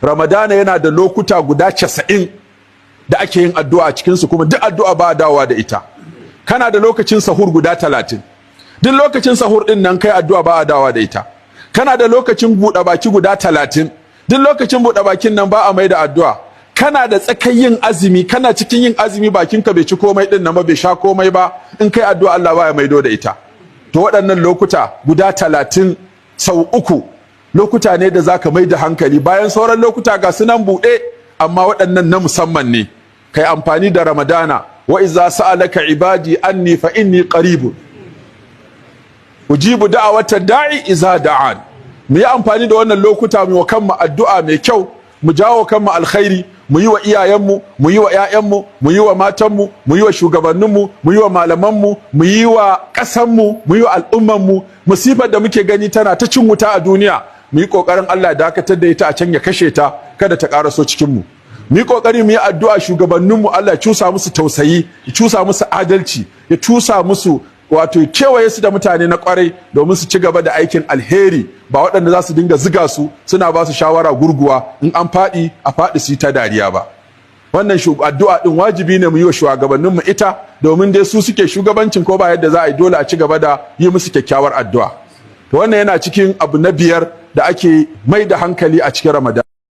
Ramadana yana da lokuta guda 90 da ake yin addu'a a cikinsu, kuma duk addu'a ba dawowa da ita. Kana da lokacin sahur guda 30. Duk lokacin sahur din nan kai addu'a, ba a dawowa da ita. Kana da lokacin buɗe baki guda 30. Duk lokacin buɗe bakin nan ba a mai da addu'a. Kana da tsakan yin azumi, kana cikin yin azumi, bakinka bai ci komai din nan ba, bai sha komai ba, in kai addu'a Allah baya maido da ita. To waɗannan lokuta guda 30 sau uku lokuta ne da zaka mai da hankali. Bayan sauran lokuta ga su nan buɗe, amma waɗannan na musamman ne. Kai amfani da Ramadana. وإذا سألك عبادي عني فإني قريب أجيب دعوة الداع إذا دعان. Mu yi amfani da wannan lokuta mu wa kanmu addu'a mai kyau, mu jawo kanmu alkhairi, mu yi wa iyayenmu, mu yi wa 'ya'yanmu, mu yi wa matanmu, mu yi wa shugabanninmu, mu yi wa malamanmu, mu yi wa ƙasanmu, mu yi wa al'ummanmu. Musifar da muke gani tana ta cin wuta a duniya, mu yi ƙoƙarin Allah ya dakatar da ita a can, ya kashe ta, kada ta ƙaraso cikin mu. Mu yi ƙoƙari mu yi addu'a shugabanninmu, Allah ya cusa musu tausayi, ya cusa musu adalci, ya cusa musu, wato kewaye su da mutane na kwarai domin su ci gaba da aikin alheri, ba waɗanda za su dinga ziga su, suna ba su shawara gurguwa, in an faɗi a faɗi su yi ta dariya ba. Wannan addu'a din wajibi ne mu yi wa shugabanninmu ita, domin dai su suke shugabancin, ko ba yadda za a yi, dole a ci gaba da yi musu kyakkyawar addu'a. To wannan yana cikin abu na biyar da ake mai da hankali a cikin Ramadan.